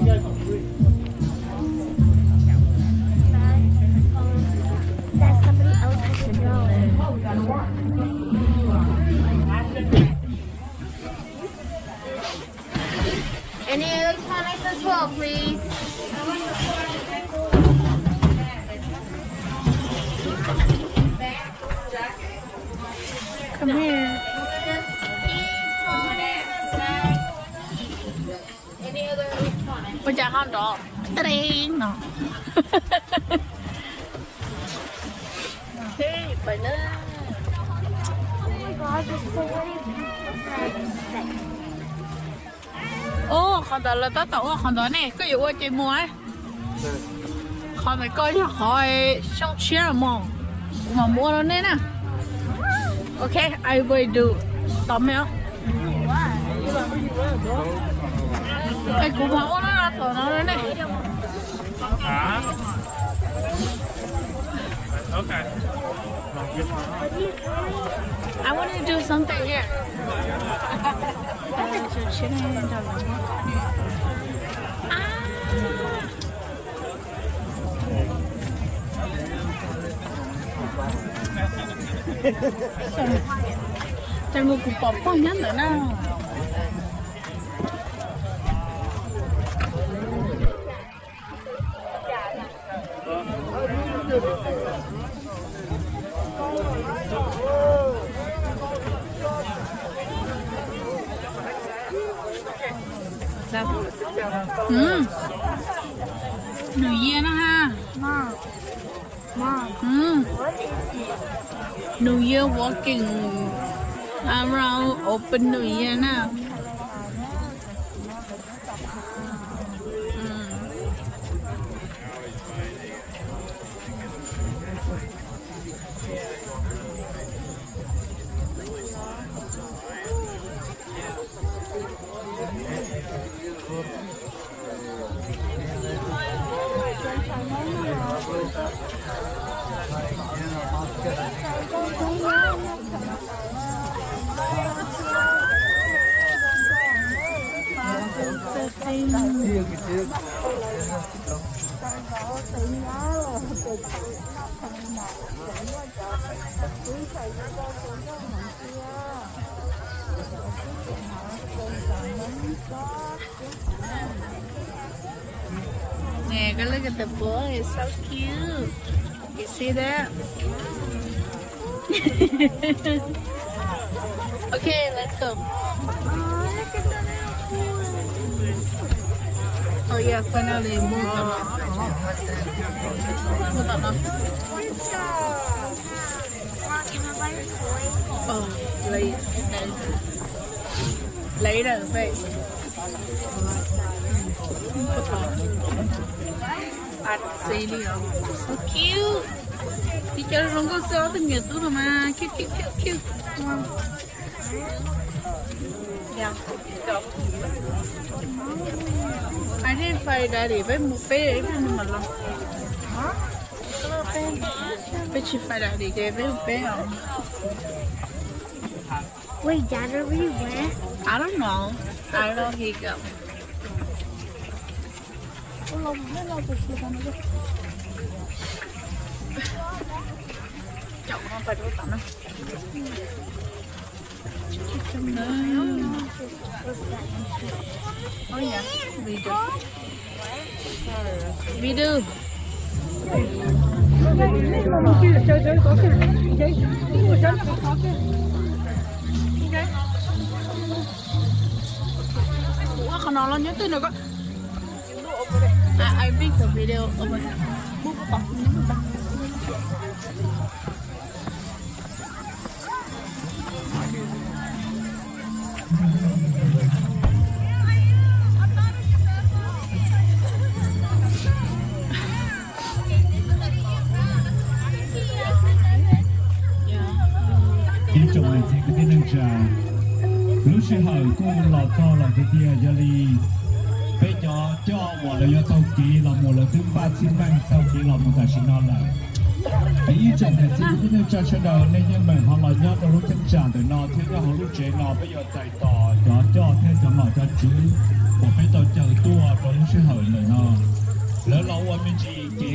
That somebody else has to go. Any electronics as well, please? Come here. Ua cas ho nrov tring no? Ub, qhov ntawd lawv tab tom ua qhov ntawd ne, koj yuav ua ces mus. Qhov ntawd koj yog qhov xyoo tshiab mog, kuv mam mus ua rau nej na. Ok, I will do. Tos me os. Es kuv mam ua no tom no rau nej. I want to do something here. Ces kuv pom poj nyob ntawd na. Nws yiag no ha. New Year walking around open New Year na. Nè, go look at the boy, it's so cute. You see that? Okay, let's go. Oh yeah, finally, mus tom no. Mus tom no. Oh, later. Later, babe. Mus tom no. Ua txi li os. So cute. Tiv cov zoo nkauj xwb, ob tug niam tub no mas cute cute cute cute. Ai, peb fais daddy, peb mus peb, peb mus mam los. Peb tsis fais daddy ces peb mus peb os. Wait, Dad, are we where? I don't know. I don't know, he go. Caum no pais rau tom no. Oh yeah, we do. We do. Ua qhov no los nyob twg no ko. I, I make the video over there. Ib tsoom niam txiv kwv tij neej tsa, lub sij hawm kuj los txog lawm tiag tiag, yog li peb cov coj uas lawv yuav taug kev los mus lawv twb npaj txhiaj meej taug kev los mus tam sim no lawm. Es ib tsoom niam txiv kwv tij neej tsa sawv daws, nej yeej meem ho los nyob rau lub cheeb tsam ntawm no thiab nyob hauv lub tsev no, peb yuav txais tos cov coj thiab cov nom cov tswv uas peb tau caw tuaj rau lub Sij hawm ntawm no lawv los ua me ntsis kev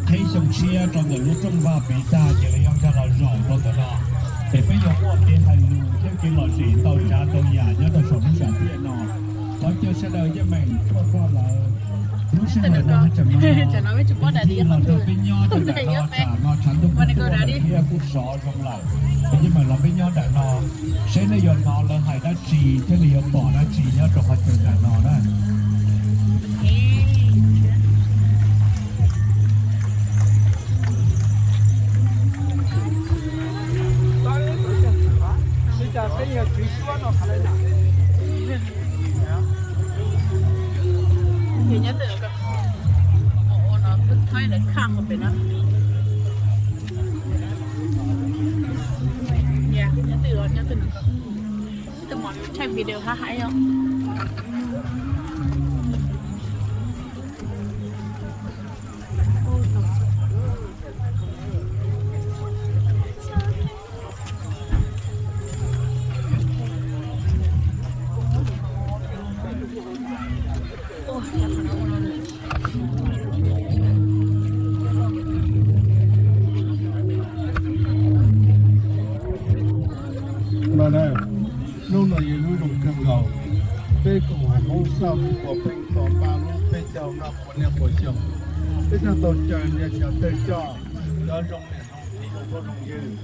qhib xyoo tshiab rau ntawm lub rooj vag piv tag ces lawv yuav nkag los zaum rau ntawm no, ces peb yuav muaj kev hais lus thiab kev lom zem ntau tsav ntau yam nyob rau saum lub sam thiaj no. Thov caw sawv daws yeej meem tshuaj koj lawm. Lub sij hawm no tseem no los rau peb nyob rau ntawm no, tsam no tshav ntuj kuj tuaj lawm thiab kuj sov zoo lawm, ces yeej meem los peb nyob ntawm no seb nej yuav hnov lawv hais dab tsi thiab nej yuav pom dab tsi nyob rau qhov chaw ntawm no na. Nyob twj ywm, nyob twj ywm, nyob twj ywm. Twb mus thaij video hab hais os. No na, hnub no yog hnub zoo kawg nkaus. Peb koom haum Hmoob Xauj Xpos Pheej tau npaj lub peb caug no puas niaj puas xyoo. Peb coj tau caw niam cov tawg coj, cov zoo niam zoo txiv, cov phooj zoo ywg,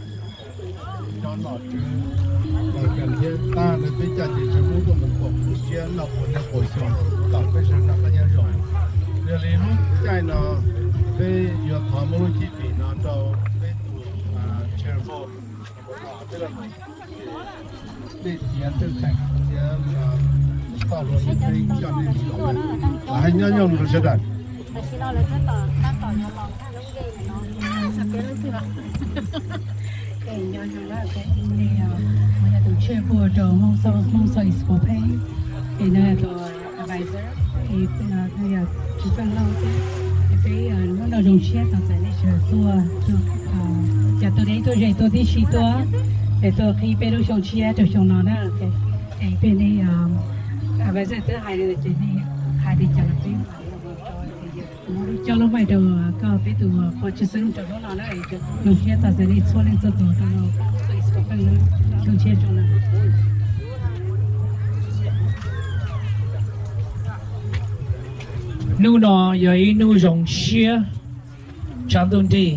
cov nom tswv, los kawm thiab tag nrho peb coj ces tseem muab tuaj mus koom lub siab noj puas niaj puas xyoo kom peb sawv daws noj qab nyob zoo. Yog li lub caij no peb yuav thov muab lub cib fim no rau peb tus chairman, nej txiav txuj kheem txiav toj hluas peb coj nej mus koom, los hais nyob zoo rau sawv daws. Nyob zoo na, kuv yog tus chairman rau Hmoob Xauj, Hmoob Xauj Xpos Pheej, es nws yog tus advisor, es nws yog Tswv Feej Lauj thiab. Es peb muab noj zoo siab tos txais nej sawv daws tuaj, cov tuaj deb tuaj ze tuaj tib si tuaj, es tuaj qhib peb lub xyoo tshiab rau xyoo no na. Es peb nej advisor twb hais li ces nej hais li cas los peb coj lub maij rau koj peb tus pog Tswv Xeeb rau hnub no na. Zoo siab tos txais nej txhua leej txhua tus rau xyoo tshiab zoo na. Hnub no yog ib hnub zoo siab tshav ntuj nrig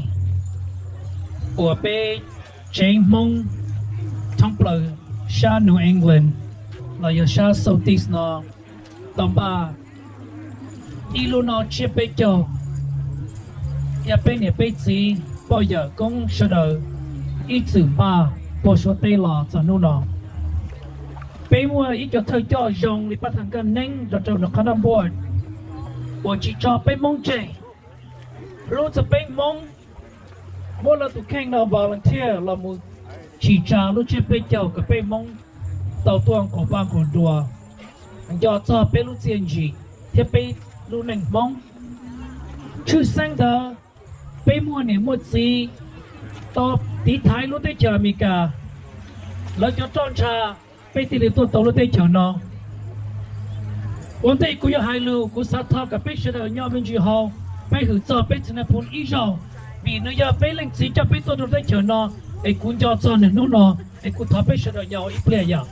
uas peb tsev Hmoob thoob plaws sab New England los yog sab Southeast no tau npaj ib lub no tsiab peb caug, yog peb niam peb txiv poj yawm koob sawv daws ib txwm npaj puag Suav teb los txog hnub no. Peb muaj ib co thawj coj zoo li Pab Thaj Nkaj Neeb nrog rau nws qhov naj npuaj uas tsis tso peb Hmoob tseg, hlub txog peb Hmoob, muab lawv tus kheej no volunteer los mus tsim tsa lub tsiab peb caug kom peb Hmoob tau tuaj nqus paj nqus dua, nco txog peb lub txiaj ntsim thiab peb lub neej Hmoob. Tshwj xeeb ntawd, peb muaj niam muaj txiv tau tiv thaiv lub teb chaws Amelikas, lawv cov roj ntsha, peb thiaj li tuaj tau lub teb chaws no. Ua ntej kuv yuav hais lus, kuv xav thov kom peb sawv daws nyob me ntsis hauv, peb hwm txog peb txiv Nais Phoo ib zaug, vim nws yog peb leej txiv coj peb tuaj rau teb chaws no, es kuv nco txog nws hnub no, es kuv thov peb sawv daws nyob ib pliag yom.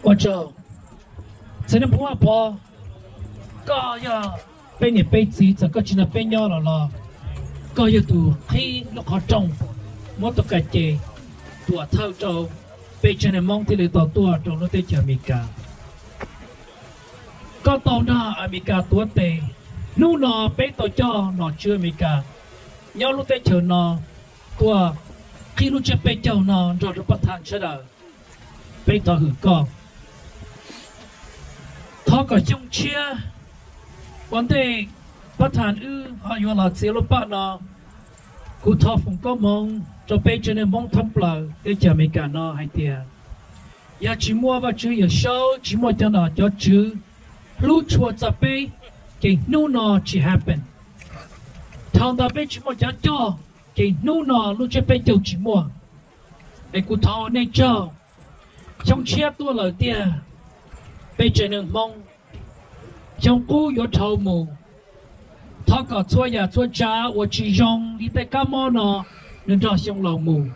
Ua tsaug. Txiv Nais Phoo Vaj Pov, koj yog peb niam peb txiv, txawm koj tsis nrog peb nyob los los, koj yog tus qhib lub qhov rooj, muab tus ka ces tuam thawj rau peb tsev neeg Hmoob thiaj li tau tuaj rau lub teb chaws Amelikas. Koj tau nrog Amelikas tuav tes, hnub no peb tau coj nom tswv Amelikas nyob lub teb chaws no tuaj qhib lub tsiab peb caug no nrog rau Pab Thaj sawv daws. Peb thov hwm koj. Thov kom xyoo tshiab ua ntej Pab Thaj wb ho yuav los txiav lub paj no, kuv thov foom koob hmoov rau peb tsev neeg Hmoob thoob plaws teb chaws Amelikas no hais tias yog tsis muaj Vajtswv Yawmsaub, tsis muaj cov nom cov tswv hlub tshua txog peb, ces hnub no tsis happen. Thaum ntawd peb tsis muaj cov coj, ces hnub no lub tsiab peb caug tsis muaj. Es kuv thov ua nej tsaug, xyoo tshiab tuaj lawm tiag, Peb tsev neeg Hmoob, xyoo qub yuav dhau mus, thov kom txhua yam txhua tsav uas tsis zoo li tej kab mob no nws nrog xyoo laus mus,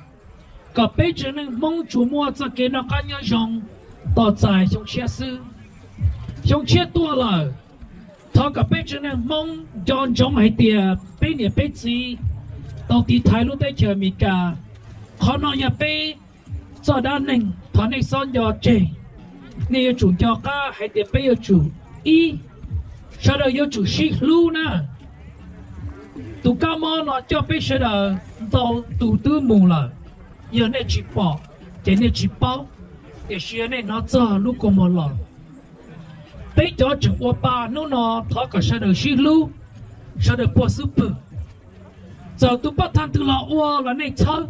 kom peb tsev neeg Hmoob tsuas muaj txoj kev noj qab nyob zoo tos txais xyoo tshiab xwb. Xyoo tshiab tuaj lawm, thov kom peb tsev neeg Hmoob nco ntsoov hais tias peb niam peb txiv tau tiv thaiv lub teb chaws Amelikas, qhov no yog peb txoj dab neeg, thov nej txhob nco tseg. Nej yuav tsum nco qab hais tias peb yuav tsum ib, sawv daws yuav tsum sib hlub na. Tus kab mob no coj peb sawv daws ntau tus twb mus lawm, yog nej tsis pom ces nej tsis paub, tiam sis yog nej hnov txog lub kua muag los. Peb cov tseem ua pa hnub no thov kom sawv daws sib hlub, sawv daws puag xub pwg. Txawm tus pab thaj twg los ua los nej txhawb.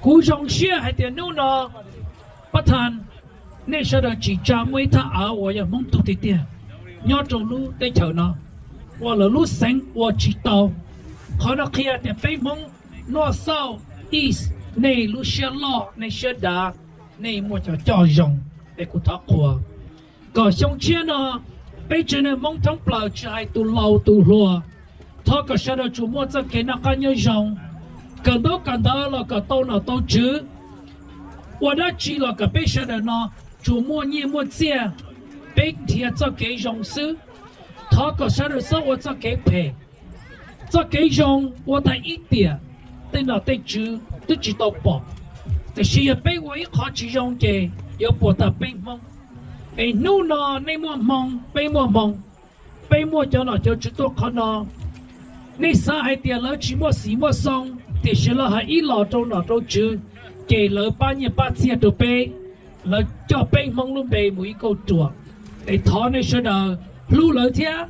Kuv zoo siab hais tias hnub no pab thaj, nej sawv daws tsim tsa muaj ib thaj av uas yog Hmoob tug tiag tiag nyob rau lub teb chaws no, uas lawv lub xeev ua tsis tau. Qhov no qhia tias peb Hmoob North South East, nej lub siab loj, nej siab dav, nej muaj cov coj zoo, es kuv thov qhuas kom xyoo tshiab no peb tsev neeg Hmoob thoob plaws tsis hais tus laus tus hluas, thov kom sawv daws tsuas muaj txoj kev noj qab nyob zoo, kawm ntaub kawm ntawv los kom tau nom tau tswv, ua dab tsi los kom peb sawv daws no tsuas muaj nyiaj muaj txiaj, peb nrhiav txoj kev zoo xwb. Thov kom sawv daws txhob ua txoj kev phem. Txoj kev zoo ua tag ib tiam, tej nom tej tswv twb tsis tau pom, tiam sis yog peb ua ib qho tsis zoo ces yuav puas tag peb Hmoob. Es hnub no nej muaj hmoo, peb muaj hmoo, peb muaj cov nom cov tswv tuaj qhov no. Nej xav hais tias lawv tsis muaj xim muaj xoo, tiam sis lawv hais ib los rau nom rau tswv, ces lawv pab nyiaj pab txiaj rau peb, lawv coj peb Hmoob lub npe mus ib kauj ruam. Es thov nej sawv daws hlub lawv thiab,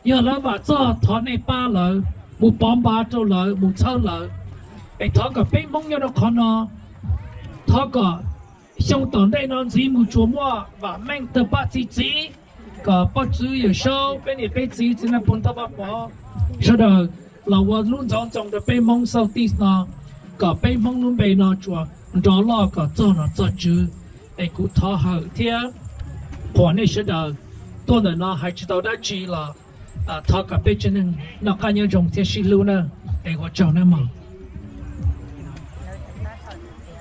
yog lawv vam txog thov nej pab lawv, mus pov npav rau lawv, mus txhawb lawv. Es thov kom peb Hmoob nyob rau qhov no, thov kom xyoo tom ntej no ntxiv mus tsuas muaj vam meej tawg paj txi txiv, kom poj txwv Yawm Saub, peb niam peb txiv txiv Nais Phoo Thoj Vaj Pov, sawv daws los ua lub ntxoov ntxoo rau peb Hmoob South East no, kom peb Hmoob lub npe no tsuas nrov loj kom txog nom txog tswv. Es kuv thov hawm thiab qhuas nej sawv daws tuaj ntawm no hais tsis tau dab tsi los thov kom peb tsev neeg noj qab nyob zoo thiab sib hlub na. Es ua tsaug nawb mog.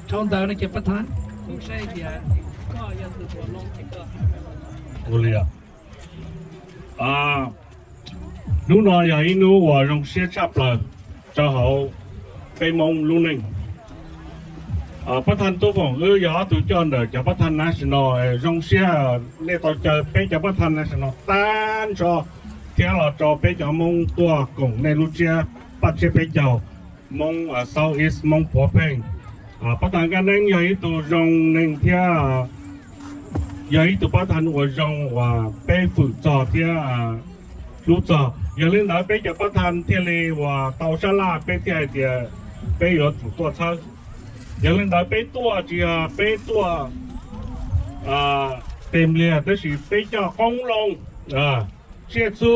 Dhau ntawd no ces pab thab, kuv saib tias koj yog tus ua loo ces koj. Ua li os. Hnub no yog ib hnub uas zoo siab tshaj plaws rau hauv peb Hmoob lub neej. Pab thaj Tub Foom wb yog ob tug coj ntawm cov pab thaj national, zoo siab nej tau caw peb cov pab thaj national tag nrho thiab los rau peb cov Hmoob tuaj koom nej lub tsiab paj tsiab peb caug Hmoob South East Hmoob puav pheej. Pab thaj Nkaj Neeb yog ib tug zoo neeg thiab yog ib tug pab thaj uas zoo uas peb fwm txog thiab hlub txog. Yog li ntawd peb cov pab thaj thiaj li uas tau sab laj peb thiaj hais tias peb yuav tsum tuaj txhawb. Yog li ntawd peb tuaj tsis yog peb tuaj tes npliag tab sis peb coj qoob loo, tsiaj txhu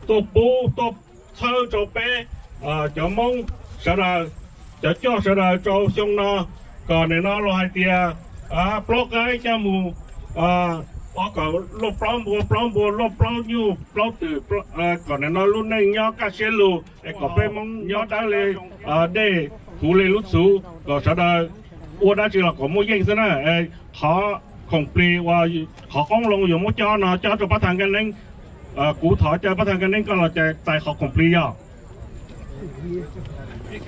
tuaj pub tuaj txhawb rau peb cov Hmoob sawv daws, cov coj sawv daws rau xyoo no, kom nim no los hais tias plaub qaib coj mus, kom luaj plaub npua, plaub npua luaj plaub nyuj plaub twm, kom nim no lub neej nyob kaj siab lug es kom peb Hmoob nyob dawb li dej, huv li lub txhuv, kom sawv daws ua dab tsi los kom muaj yeej xwb na. Qhov khoom plig uas qhov qoob loo yuav muab cob no cob rau pab thaj Nkaj Neeb. Kuv thov caw pab thaj Nkaj Neeb koj los txais qhov khoom plig yog. Es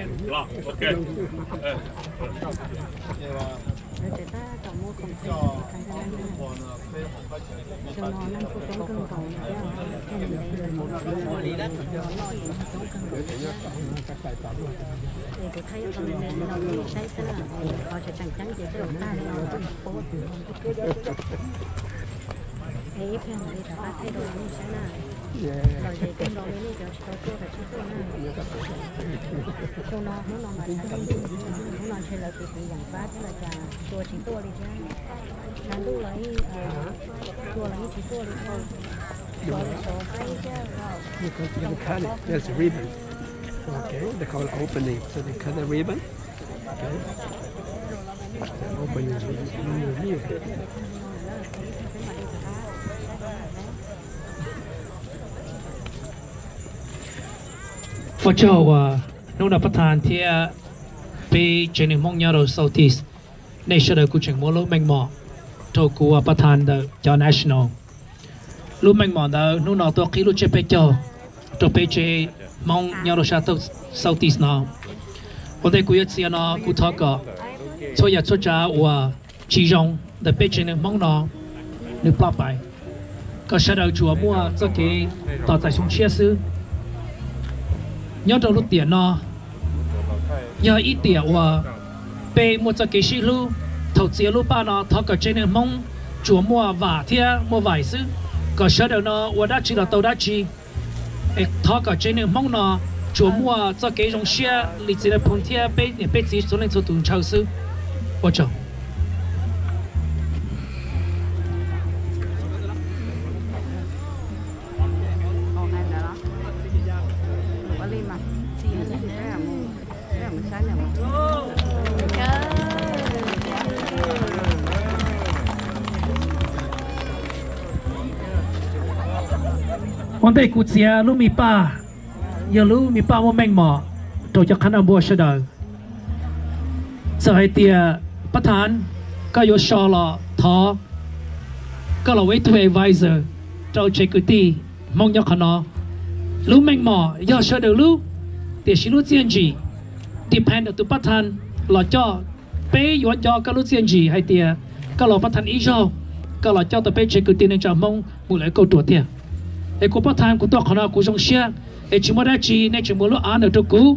kuv thaij ib qho me me no rau nej saib xwb na, qhov tseem ceeb ces tej zaum tag li no kuj tsis pub. Es ib pliag mam li rov qab thaij rau nej saib na. Lom zem kawg nkaus li nej cov tsis tau tuaj tsis tuaj na. Xyoo no hnub no mas hnub no ntshe lawv tiv tiv yeem pab thiab los cas tua tsis tuaj li thiab. Tshav ntuj los tua los yeej tsis tuaj li thiab. Sov li sov qaib thiab. Because you can cut it. There's a ribbon. Okay, they call it opening. So they cut the ribbon. Okay. Open your, your, your, your. Ua tsaug uas hnub no pab tha thiab peb tsev neeg Hmoob nyob rau Southeast, nej sawv daws kuj tseem muab lub meej mom rau kuv ua pab tha ntawm cov national. Lub meej mom ntawd hnub no tuaj qhib lub tsiab peb caug rau peb tsev Hmoob nyob rau sab Southeast no. Ua ntej kuv yuav txia no kuv thov kom txhua yam txhua tsav uas tsis zoo ntawm peb tsev neeg Hmoob no nws ploj pais, kom sawv daws tsuas muaj txoj kev tos txais xyoo tshiab xwb. Nyob rau lub tiam no yog ib tiam uas peb muaj txoj kev sib hlub. Thaum txia lub paj no thov kom tsev neeg Hmoob tsuas muaj vam thiab muaj vaim xwb, kom sawv daws no ua dab tsi los tau dab tsi. Es thov kom tsev neeg Hmoob no tsuas muaj txoj kev zoo siab li txiv Nais Phoo thiab peb niam peb txiv txhua leej txhua tus ntshaw xwb. Ua tsaug. Ua ntej kuv txiav lub me paj, yog lub me paj muaj meej mom rau cov qhab naj npua sawv daws. Txawm hais tias pab tha koj yuav so los thov koj los ua ib tug advisor rau tsev kwv tij Hmoob nyob qhov no. Lub meej mom yog sawv daws lub, tiam sis lub txiaj ntsim depend tus pab tha los coj. Peb yuav nco koj lub txiaj ntsim hais tias koj los pab tha ib zaug, koj los coj tau peb tsev kwv tij neej tsa Hmoob mus lawv kauj ruam tiag. Es kuv pab tha kuv tuaj qhov no kuv zoo siab, es tsis muaj dab tsi nej tseem muab lub honor rau kuv.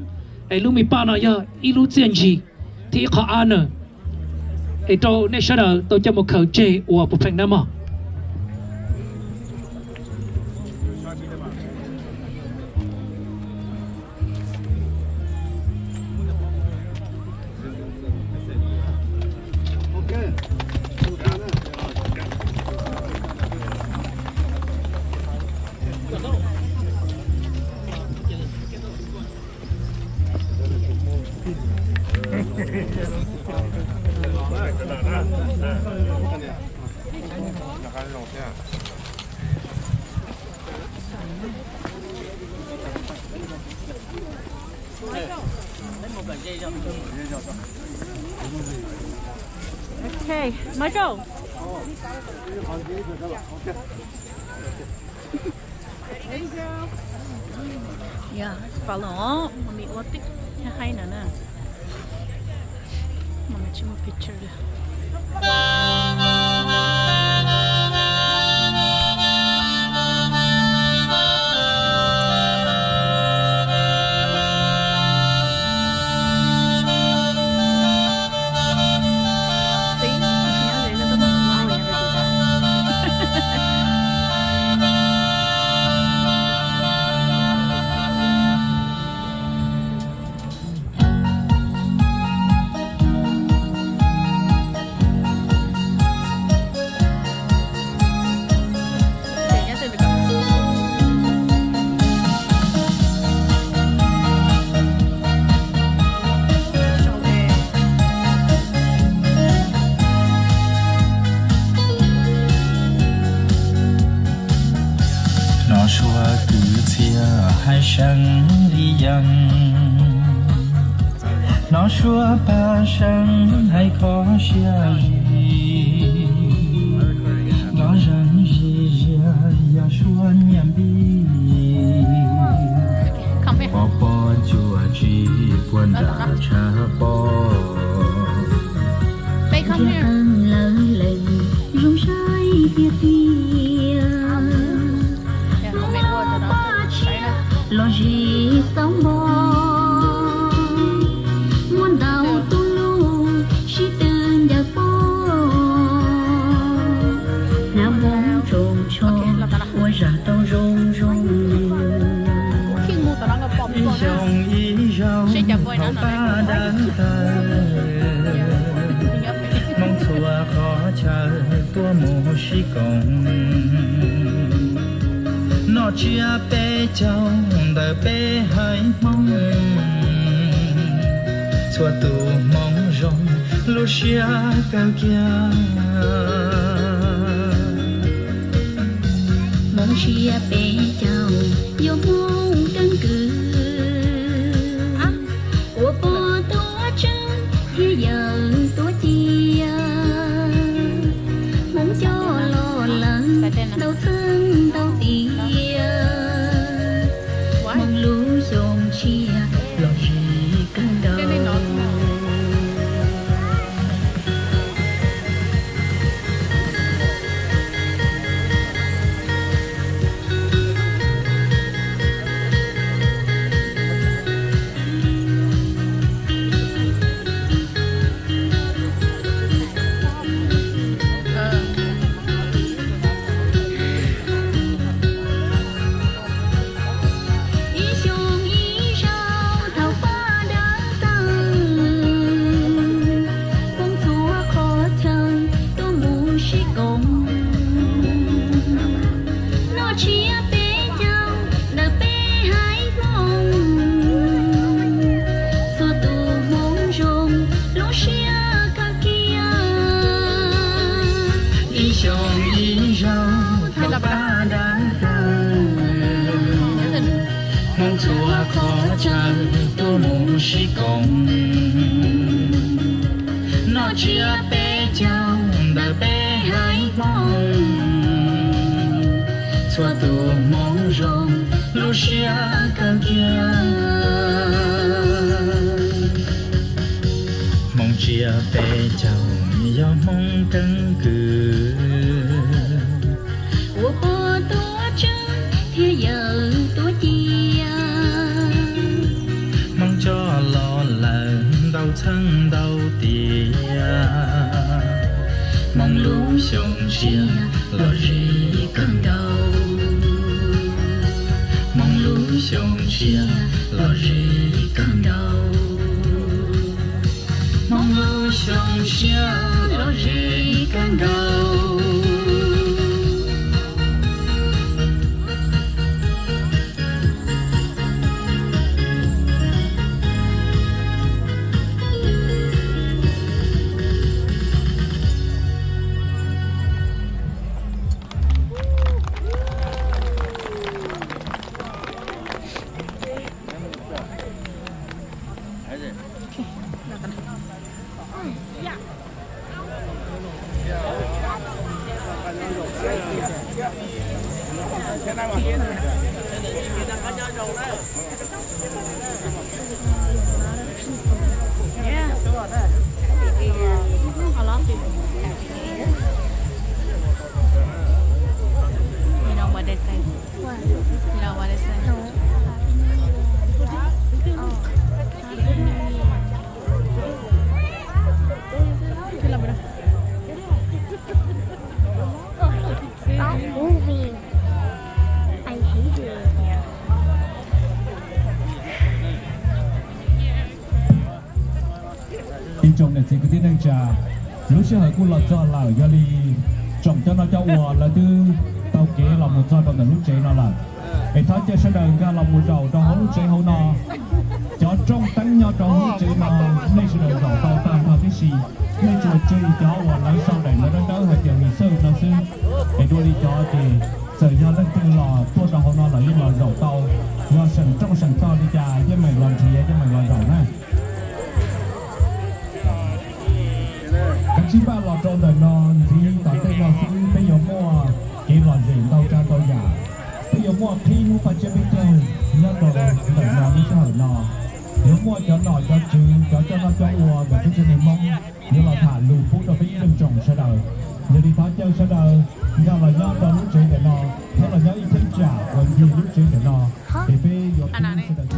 Es lub me paj no yog ib lub txiaj ntsim thiab ib qho honor, es rau nej sawv daws tau coj mus khaws tseg ua puas pheej nawb mog. Okay, Michael. Yog, follow, mam li ua tib haib no na. Mam li tsis muaj picture li. Hnov suab kwv txhiaj hais seev li yees, hnov suab paj seev hais kho siab zis, hnov zeeg zis zias yog suab nyiaj npib, pov pob cuam tsis puag nram tshav pob. Ntsiag qeej lawv lees zoo saib tiag tiag. Paj tshia los zis xauv npo, muaj ntau tus lus sib tw ncaws pob, hnav npoo tsoos tsho ua zaj tau zoo zoo. Xyoo ib zaug hauv paj dawb tawg, Hmoob txhua qhov chaw tuaj mus sib koom. Noj tsiab peb caug ntawm peb haiv Hmoob, txhua tus Hmoob zoo lub siab kawg kiag. Hmoob tsiab peb caug yuav Hmoob keeb kwm. Tsiab peb caug ntawm peb haiv Hmoob, txhua tus Hmoob zoo lub siab kawg kiag. Hmoob tsiab peb caug yog Hmoob keeb kwm, ua pog tuav tswv thiab yawm tuav ci. Hmoob coj los lawm ntau txheej ntau tiam, Hmoob lub xyoo tshiab los zis kawg nkaus. Hmoob lub xyoo tshiab los zis kawg nkaus. Hmoob lub xyoo tshiab los zis kawg nkaus. Stop moving. I hate it. Ib tsoom niam txiv kwv tij neej tsa, lub sij hawm kuj los txog lawm, yog li tsoom coj noj coj ua lawv twb taug kev los mus txog rau ntawm lub tsev no lawm. Es thov caw sawv daws nkag los mus zaum rau hauv lub tsev hauv no. Cov rooj teeb nyob rau hauv lub tsev no, nej sawv daws zaum tau tag nrho tib si. Nej tsuas tswj cov uas lawv sau daim ntawv dawb dawb hais tias reserve no xwb. Es dua li cov ces txawm yog leej twg los tuaj rau hauv no los yeej los zaum tau. Yog seem rooj seem tog li cas yeej meem los nrhiav yeej meem los zaum na. Kav tsij npaj los rau ntawm no, ntxiv tom ntej no xwb peb yuav muaj kev lom zem ntau tsav ntau yam. Peb yuav muaj qhib hnub paj tsiab peb caug nyob rau ntawm no lub sij hawm no. Yuav muaj cov nom cov tswv, cov coj noj coj ua ntawm peb tsev neeg Hmoob yuav los tham lus pub rau peb ib leej tsoom sawv daws. Yog li thov caw sawv daws nkag los nyob rau lub tsev ntawm no, thiab los nyob ib cheeb tsam uas ncig lub tsev ntawm no, es peb yuav pub sawv daws.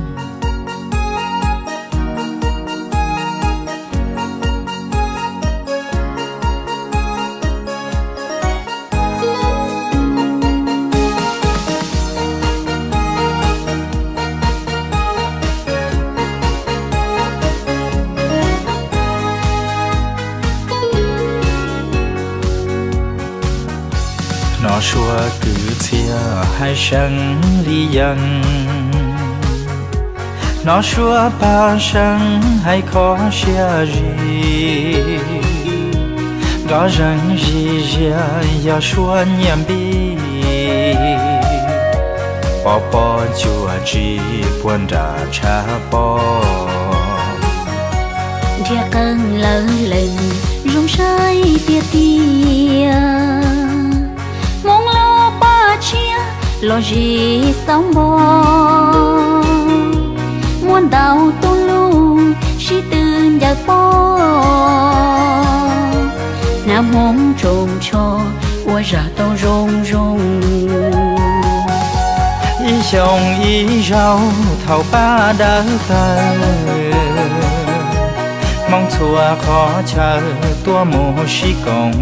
Hnov suab kwv txhiaj hais seev li yees, hnov suab paj seev hais kho siab zim, nkawd zeeg zij ziag yog suab nyiaj npib, pov pob cuam tsis puag nram tshav pob. Nrhiav qee lawv lees zoo saib tiag tiag, Hmoob lub paj tsiab los zis xauv npo, muaj ntau tus lus sib tw ncaws pob, hnav Hmoob tsoos tsho ua zaj tau zoo zoo. Ib xyoo ib zaug thaum pab dawb tawg, Hmoob txhua qhov chaw tuaj mus sib koom,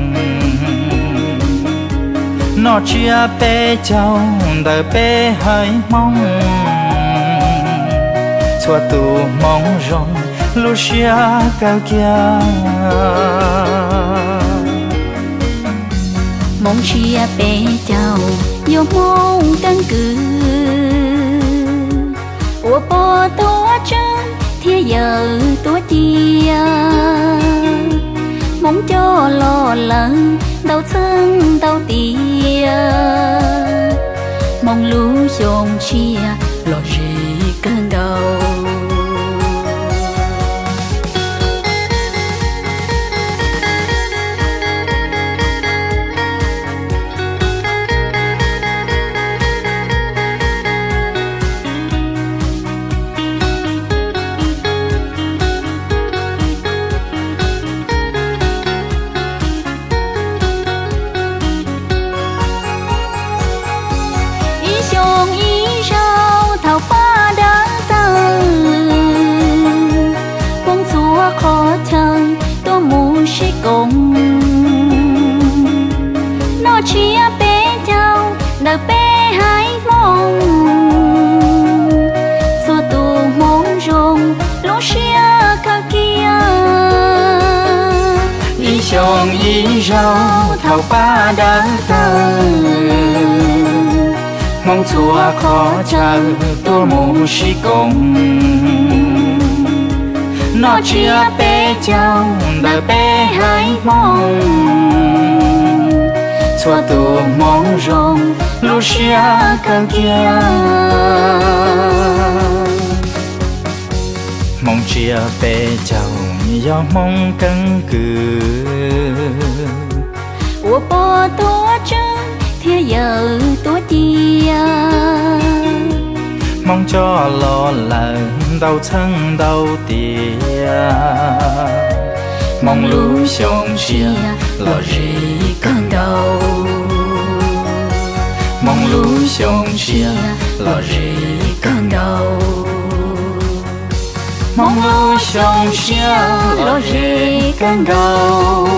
noj tsiab peb caug ntawm peb haiv Hmoob, txhua tus Hmoob zoo lub siab kawg kiag. Hmoob tsiab peb caug yog Hmoob keeb kwm, ua pog tuav tswv thiab yawm tuav ci. Hmoob coj los lawm ntau txheej ntau tiam, Hmoob lub xyoo tshiab los zis kawg nkaus. zaug thaum pab dawb tawg, Hmoob txhua qhov chaw tuaj mus sib koom, noj tsiab peb caug ntawm peb haiv Hmoob, txhua tus Hmoob zoo lub siab kawg kiag. Hmoob tsiab peb caug yog Hmoob keeb kwm, ua pog tuav tswv thiab yawm tuav cia, Hmoob coj los lawm ntau txheej ntau tiam, Hmoob lub xyoo tsiab lom zem kawg nkaus, Hmoob lub xyoo tsiab lom zem kawg nkaus, Hmoob lub xyoo tsiab lom zem kawg nkaus.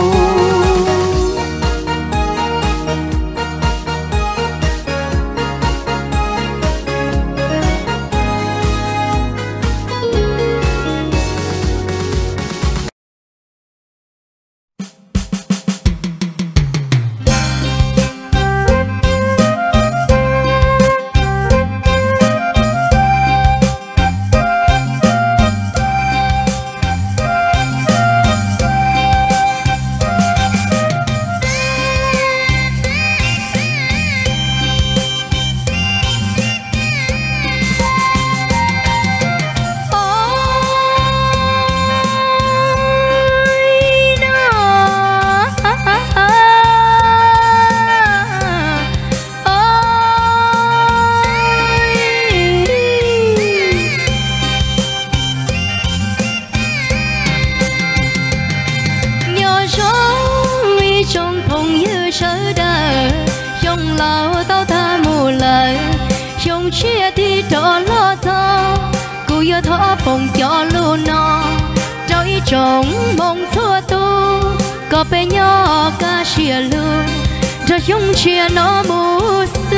Nyob zoo ib tsoom phooj ywg sawv daws, xyoo laus tau tag mus lawm, xyoo tshiab tig rov los txog, kuv yuav thov foom cov lus no rau ib tsoom Hmoob txhua tus, kom peb nyob kaj siab lug nrog xyoo tshiab no mus xwb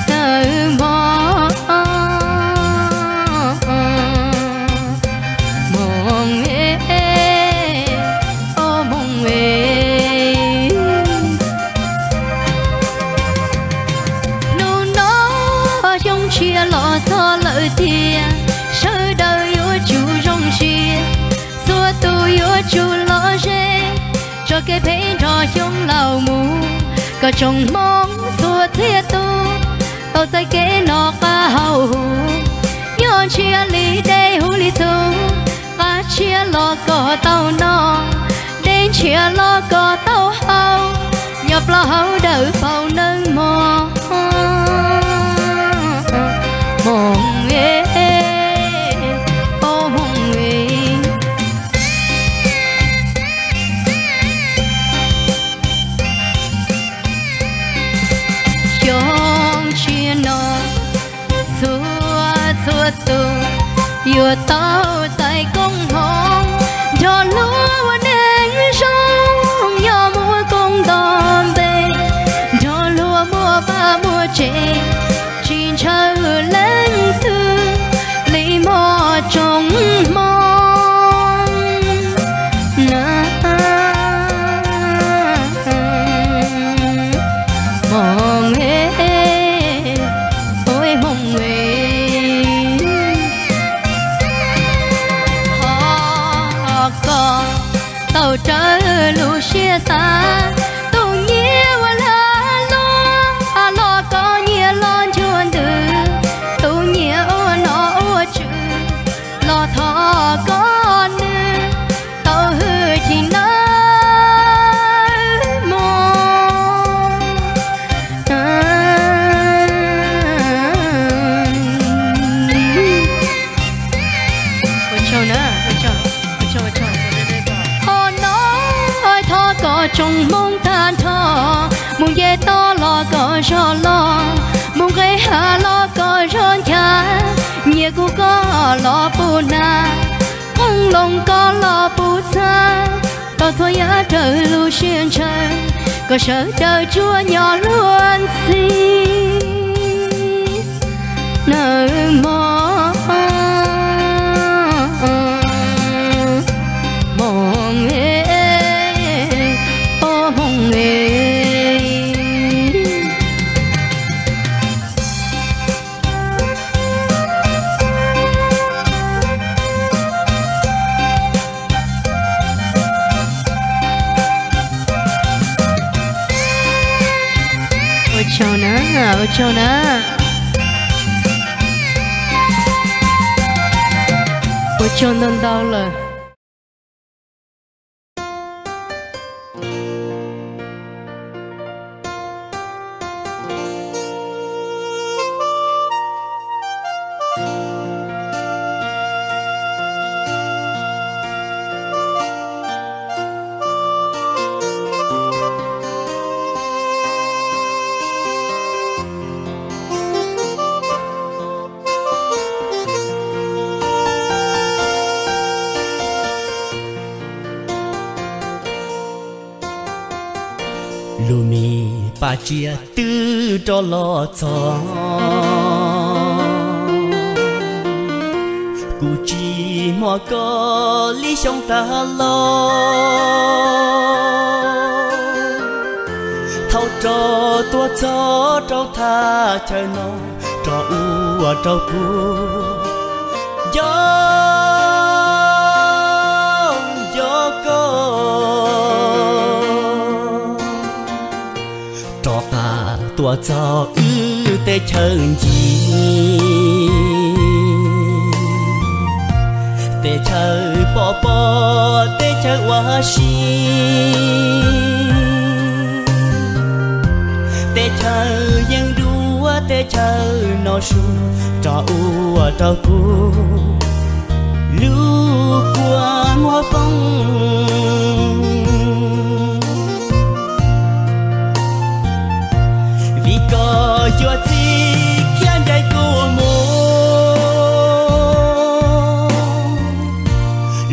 nawb mog. Hmoob e, o Hmoob e, hnub no xyoo tshiab los txog lawm tiag, sawv daws yuav tsum zoo siab, txhua tus yuav tsum lom zem, tso kev phem nrog xyoo laus mus, kom tsoom Hmoob txhua txhia tus tau txais kev noj qab haus huv, nyob ntshiab li dej huv li txhuv, qab tshiab los kom tau noj, dej ntshiab los kom tau haus, nyob plaub hau dawm paus nawb mog. Hmoob e, o Hmoob e, xyoo tshiab no txhua txhua tus yuav tau txais koob hmoov, nrog luag ua neej zoo, nyob muaj koob nto npe, nrog luag muaj vaj muaj tsev, tsis ntshaw leej twg li mog tsoom Hmoob na. Hmoob e, o Hmoob e, thov koj tau raws lub siab xav, tus nyias ua lag luam los koj nyias los nchuav ntws, tus nyias ua nom ua tswv los thov koj nws tau hwj chim nawb mog. Ua tsaug na, ua tsaug, ua tsaug, ua tsaug. Ho no thov kom tsoom Hmoob tag nrho, mus nce toj los kom zog loj, mus nqes hav los kom zog ncha, nyias kuv koj los puv nag, qoob loo koj los puv txha, tau txhua yam raws lub siab ntshaw, kom sawv daws tsuas nyob luag ntxhi nawb mog. Hmoob e, Tsaug na, ua tsaug na. Ua tsaug ntau ntau lawm. Lub me paj tsiab twb rov los txog, kuv tsis muaj koj li xyoo tag los. Thaum rov tuaj txog rau thaj chaw no, rov ua rau kuv nco nco koj. Rov qab tuaj txog wb teb chaws ncig, teb chaws pom pom teb chaws ua si, teb chaws yeej dua teb chaws no su, rov ua rau kuv lub kua muag poob. Vim koj yuav txij khiav ncaim kuv mus,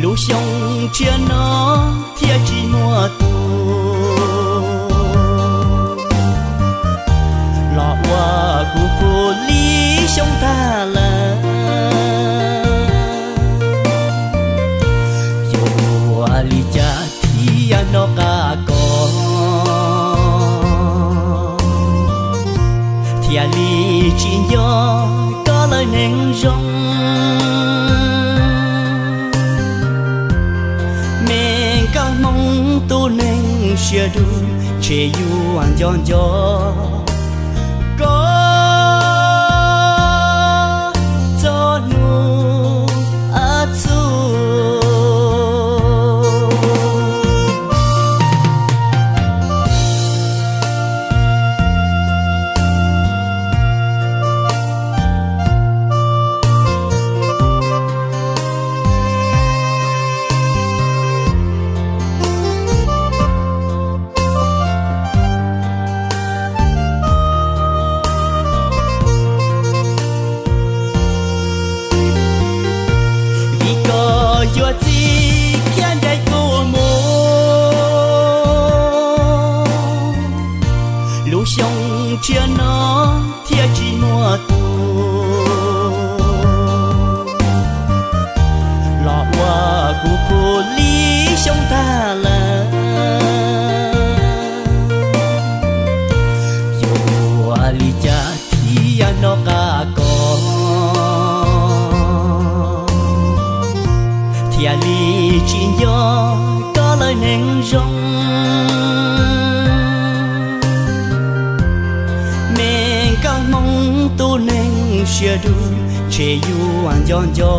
lub xyoo tshiab no thiaj tsis muaj tus los ua kuv kuv li xyoo tag lawm. Yuav ua li cas thiaj nco qab koj, thiaj li tsis nco koj lawm neeg zoo. Me nkauj Hmoob tus neeg siab dub, ntshe yuav nco nco koj txog hnub txhua. Vim koj yuav txij khiav ncaim kuv mus, lub xyoo tshiab no thiaj tsis muaj tus los ua kuv kuv li xyoo tag lawm. Yuav ua li cas thiaj nco qab koj, thiaj li tsis nco koj lawm neeg zoo. Me nkauj Hmoob tus neeg siab dub, ntshe yuav nco nco